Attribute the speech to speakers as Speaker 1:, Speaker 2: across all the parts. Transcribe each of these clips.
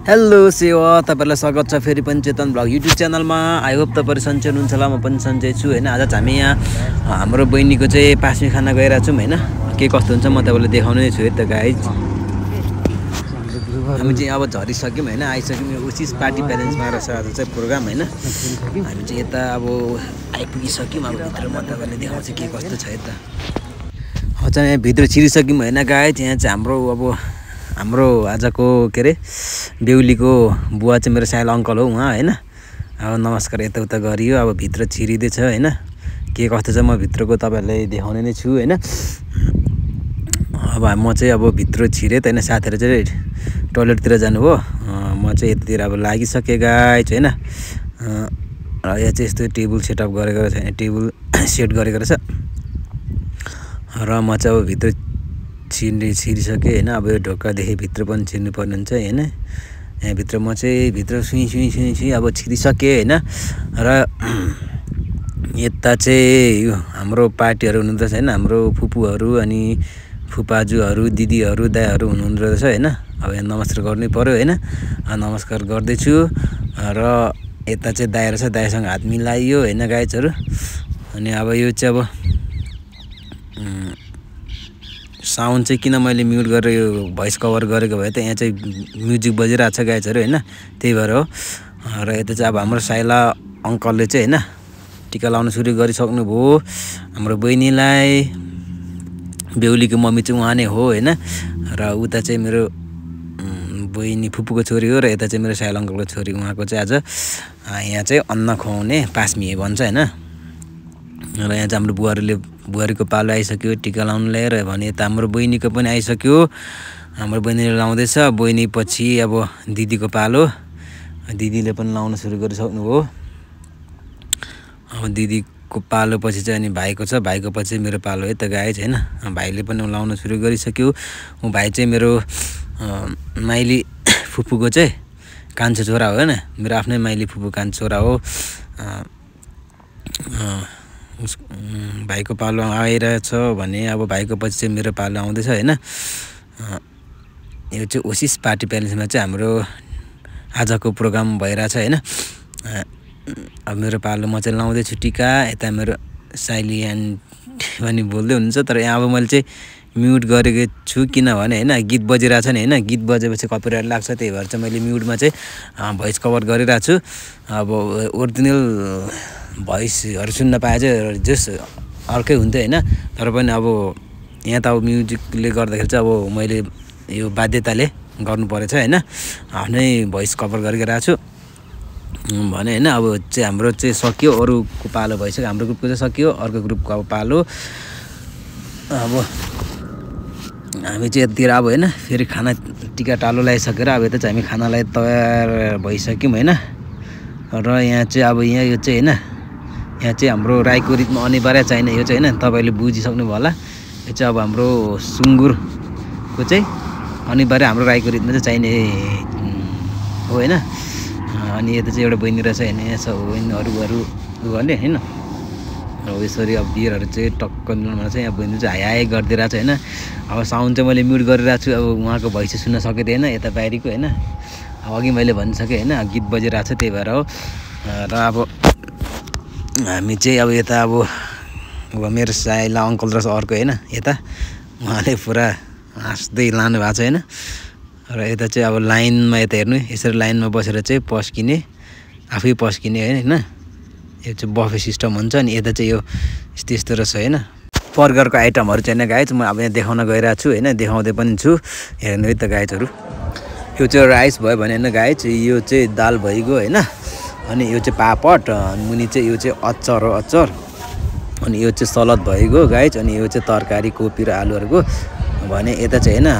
Speaker 1: Hello सेवा तपाईहरुलाई स्वागत छ फेरि पनि चेतन ब्लग युट्युब च्यानलमा। आई होप तपाईहरु सन्चै हुनुहुन्छ होला, म पनि सन्चै छु हैन। आज चाहिँ हामी यहाँ हाम्रो बहिनीको चाहिँ पासमी खाना गइरहेको छौं हैन। के कस्तो हुन्छ म तपाईहरुलाई देखाउने छु है त गाइज। हामी चाहिँ अब झरिसक्यौं हैन, आइसक्यौं। यो उचिस पार्टी प्यालेन्समा रहेछ आज चाहिँ प्रोग्राम हैन। हामी चाहिँ यता अब आइपुगिसक्यौं। अब भित्र म तपाईहरुलाई देखाउँछु के कस्तो छ यता। अब चाहिँ यहाँ भित्र छिरिसक्यौं हैन गाइज। यहाँ चाहिँ हाम्रो आजको के रे बेहुलीको बुवा चाहिँ मेरो साइल अंकल हो उहाँ हैन। अब नमस्कार यताउता गरियो। अब भित्र छिरिदै छ हैन। के कस्तो छ म भित्रको तपाईहरुलाई देखाउने नै छु हैन। अब म चाहिँ अब भित्र छिरे त हैन, साथीहरु चाहिँ टोयलेटतिर जानुभयो। म चाहिँ यतातिर अब लागिसके गाइज हैन। र यहाँ चाहिँ यस्तो टेबल सेटअप गरेको छ, टेबल सेट गरेको रहेछ। र म चाहिँ अब भित्र छिरिसके हैन। अब यो ढोकादेखि भित्र पनि छिर्नु पर्ने हुन्छ हैन। यहाँ भित्र म चाहिँ भित्र सुई अब छिरिसके हैन। र यता चाहिँ यो हाम्रो पार्टीहरु हुनुहुँदो रहेछ हैन। हाम्रो फुपूहरु अनि फुपाजुहरु दिदीहरु दाइहरु हुनुहुँदो रहेछ हैन। अब यहाँ नमस्कार गर्नै पर्यो हैन। नमस्कार गर्दै छु। र यता चाहिँ दाइ रहेछ, दाइसँग हात मिलाइयो हैन गाइजहरु। अनि अब यो चाहिँ अब साउन्ड चाहिँ किन मैले म्युट गरेर यो भोइस कभर गरेको भए त यहाँ चाहिँ म्युजिक बजिरहेको छ गाइजहरु हैन, त्यही भएर हो। र यता चाहिँ अब हाम्रो साइला अंकलले चाहिँ हैन टिका लाउन सुरु गरिसक्नु भयो हाम्रो बहिनीलाई। बेहुलीको मम्मी चाहिँ उहाँ नै हो हैन। र उता चाहिँ मेरो बहिनी फुपूको छोरी हो। र यता चाहिँ मेरो साइला अंकलको छोरी, उहाँको चाहिँ आज यहाँ चाहिँ अन्न खुवाउने पासमी भन्छ हैन। र यहाँ चाहिँ हाम्रो बुहारीको पालो आइसक्यो टिका लाउन ल्याएर भने। यता हाम्रो बहिनीको पनि आइसक्यो, हाम्रो बहिनीले लाउँदैछ। बहिनी पछि अब दिदीको पालो, दिदीले पनि लाउन सुरु गरिसक्नु भयो। अब दिदीको पालो पछि चाहिँ अनि भाइको छ, भाइको पछि मेरो पालो है त गाइज हैन। भाइले पनि लाउन सुरु गरिसक्यो। भाइ चाहिँ मेरो माइली फुपूको चाहिँ कान्छो छोरा हो हैन। मेरो आफ्नै माइली फुपू कान्छो छोरा हो। भाइको पालो आइरहेछ भने अब भाइको पछि चाहिँ मेरो पालो आउँदैछ हैन। यो चाहिँ ओसिस पार्टी प्यालेन्समा चाहिँ हाम्रो आजको प्रोग्राम भइरहेछ हैन। अब मेरो पालो म चाहिँ लाउँदैछु टिका। यता मेरो साइली आन्टी पनि बोल्दै हुनुहुन्छ। तर यहाँ अब मैले चाहिँ म्युट गरेको छु किनभने हैन गीत बजिरहेछ नि हैन। गीत बजेपछि कपिराइट लाग्छ, त्यही भएर चाहिँ मैले म्युटमा चाहिँ भोइस कभर गरिरहेको छु। अब ओरिजिनल भोइसहरु सुन्न पाए चाहिँ जस अर्कै हुन्थ्यो हैन। तर पनि अब यहाँ त अब म्युजिकले गर्दाखेरि चाहिँ अब मैले यो बाध्यताले गर्नु परेछ हैन। आफ्नै भोइस कभर गरिरहेको छु भने हैन। अब चाहिँ हाम्रो चाहिँ सकियो, अरूको पालो भइसक्यो। हाम्रो ग्रुपको चाहिँ सकियो, अर्को ग्रुपको अब पालो। अब हामी चाहिँ यतातिर अब हैन फेरि खाना टिका टालो लगाइसकेर अब यता चाहिँ हामी खानालाई तयार भइसक्यौं हैन। र यहाँ चाहिँ अब यो चाहिँ हैन, यहाँ चाहिँ हाम्रो राईको रीतमा अनिवार्य चाहिने यो चाहिँ हैन, तपाईले बुझिसक्नु भयो होला। यो चाहिँ अब हाम्रो सुँगुरको चाहिँ अनिवार्य हाम्रो राईको रीतमा चाहिँ चाहिने हो हैन। अनि यता चाहिँ एउटा बहिनी रहेछ हैन, यहाँ छ बहिनीहरु गर्ने हैन। अब यसरी अब बियरहरु चाहिँ टक्क मिलाउन चाहिँ यहाँ बहिनी चाहिँ हाय गर्दिरहेको छ हैन। अब साउन्ड चाहिँ मैले म्युट गरिरहेको छु। अब उहाँको भोइस सुन्न सकिँदैन यता बाहिरको हैन। अब अघि मैले भनिसकेँ हैन, गीत बजिरहेको छ त्यही भएर हो। र अब हामी चाहिँ अब यता अब मेरो साइला अंकल र अर्को हैन, यता उहाँले पुरा हाँस्दै लानु भएको छ हैन। र यता चाहिँ अब लाइनमा यता हेर्नु, यसरी लाइनमा बसेर चाहिँ पस्किने, आफै पस्किने हैन। यो चाहिँ बफे सिस्टम हुन्छ। अनि यता चाहिँ यो यस्तो रहेछ हैन। बर्गरको आइटमहरु चाहिँ हैन गाइज, म अब यहाँ देखाउन गइरहेको छु हैन, देखाउँदै पनि छु। हेर्नु है त गाइजहरु, यो चाहिँ राइस भयो भने हैन गाइज, यो चाहिँ दाल भइगयो हैन। अनि यो चाहिँ पापड, मुनि चाहिँ यो चाहिँ अचार हो, अचार। अनि यो चाहिँ सलाद भइगयो गाइज। अनि यो चाहिँ तरकारी कोपी र आलुहरुको भने। यता चाहिँ हैन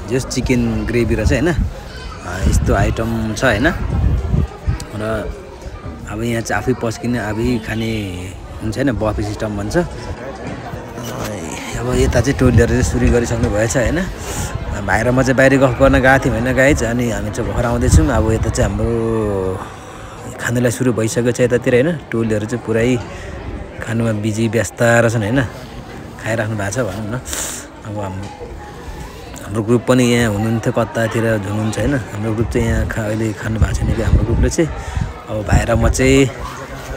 Speaker 1: जस चिकन ग्रेभी रहेछ हैन, यस्तो आइटम छ हैन। र अब यहाँ चाहिँ आफै पस्किने आफै खाने हुन्छ हैन, बफे सिस्टम भन्छ। अब यता चाहिँ टोलीहरु चाहिँ सुरु गरिसक्नु भएछ हैन। भाइ र म चाहिँ बाहिर गफ गर्न गएको थियौँ हैन गाइज। अनि हामी चाहिँ घर आउँदैछौँ। अब यता चाहिँ हाम्रो खानालाई सुरु भइसकेको छ यतातिर हैन। टोलीहरु चाहिँ पुरै खानुमा बिजी व्यस्त रहेछन् हैन, खाइराख्नु भएको छ भनौँ न। अब हाम्रो ग्रुप पनि यहाँ हुनुहुन्थ्यो कतातिर हुनुहुन्छ हैन हाम्रो ग्रुप चाहिँ यहाँ अहिले खानु भएको छैन कि हाम्रो ग्रुपले चाहिँ अब भाइ र म चाहिँ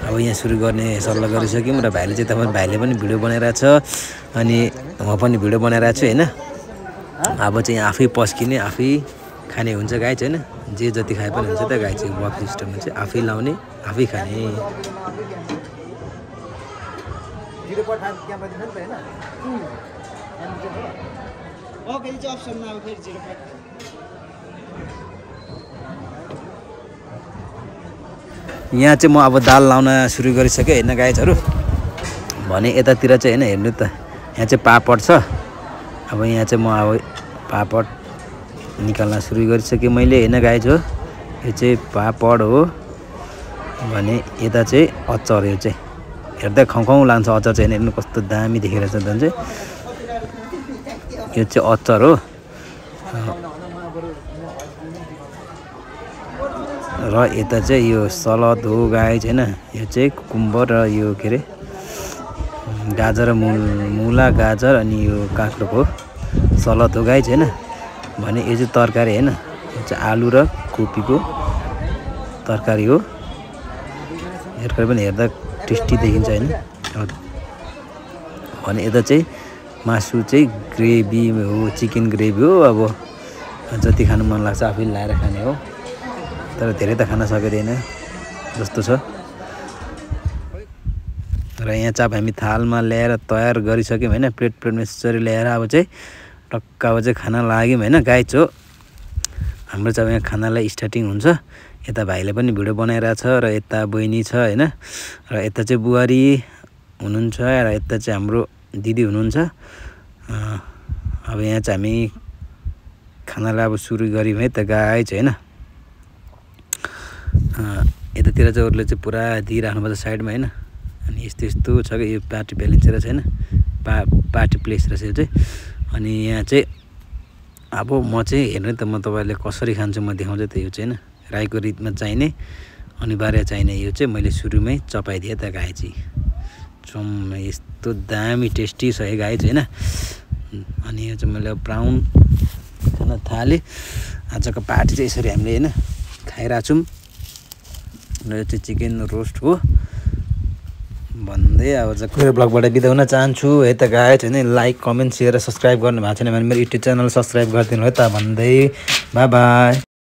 Speaker 1: अब यहाँ सुरु गर्ने सल्लाह गरिसक्यौँ र भाइले चाहिँ तपाईँ भाइले पनि भिडियो बनाइरहेछ अनि म पनि भिडियो बनाइरहेको छु हैन अब चाहिँ आफै पस्किने आफै खाने हुन्छ गाई चाहिँ हैन जे जति खाए पनि हुन्छ त गाई चाहिँ वर्क सिस्टममा चाहिँ आफै लाउने आफै खाने यहाँ चाहिँ म अब दाल लाउन सुरु गरिसकेँ हैन गाइजहरु भने यतातिर चाहिँ हैन हेर्नु त यहाँ चाहिँ पापड छ अब यहाँ चाहिँ म अब पापड निकाल्न सुरु गरिसकेँ मैले हैन गाइज हो यो चाहिँ पापड हो भने यता चाहिँ अचार यो चाहिँ हेर्दा खाउँ लान्छ अचार चाहिँ हेर्नु कस्तो दामी देखेर छ त चाहिँ यो चाहिँ अचार हो र यता चाहिँ यो सलाद हो गाइज हैन यो चाहिँ कुकुम्बर र यो के रे गाजर मुला गाजर अनि यो काँक्रोको सलाद हो गाइज हैन भने यो चाहिँ तरकारी हैन यो चाहिँ आलु र कोपीको तरकारी हो हेर्दा पनि हेर्दा टेस्टी देखिन्छ हैन भने यता चाहिँ मासु चाहिँ ग्रेभी हो चिकन ग्रेभी हो अब जति खानु मन लाग्छ आफैले लाएर खाने हो तर धेरै त खान सकिदैन जस्तो छ र यहाँ चाहिँ हामी थालमा ल्याएर तयार गरिसक्यौँ हैन प्लेटमा यसरी ल्याएर अब चाहिँ टक्क अब चाहिँ खाना लाग्यौँ हैन गाइज हो हाम्रो चाहिँ यहाँ खानालाई स्टार्टिङ हुन्छ यता भाइले पनि भिडियो बनाइरहेछ र यता बहिनी छ हैन र यता चाहिँ बुहारी हुनुहुन्छ र यता चाहिँ हाम्रो दिदी हुनुहुन्छ अब यहाँ चाहिँ हामी खानालाई अब सुरु गर्यौँ है त गाइज हैन यतातिर चाहिँ अरूले चाहिँ पुरा दिइराख्नुपर्छ साइडमा हैन अनि यस्तो छ कि यो पार्टी प्यालेस रहेछ हैन पार्टी प्लेस रहेछ यो चाहिँ अनि यहाँ चाहिँ अब म चाहिँ हेर्नु त म तपाईँहरूले कसरी खान्छु म देखाउँछु त यो चाहिँ हैन राईको रितमा चाहिने अनिवार्य चाहिने यो चाहिँ मैले सुरुमै चपाइदिएँ त गाई चाहिँ चम यस्तो दामी टेस्टी छ है गाई चाहिँ हैन अनि यो चाहिँ मैले ब्राउन खान थालेँ आजको पार्टी चाहिँ यसरी हामीले हैन खाइरहेको छौँ र यो चाहिँ चिकन रोस्ट हो भन्दै अब चाहिँ मेरो ब्लगबाट बिदा हुन चाहन्छु है त गाइज हैन लाइक कमेन्ट सेयर र सब्स्क्राइब गर्नु भएको छैन भने मेरो युट्युब च्यानल सब्स्क्राइब गरिदिनु है त भन्दै बाई बाई।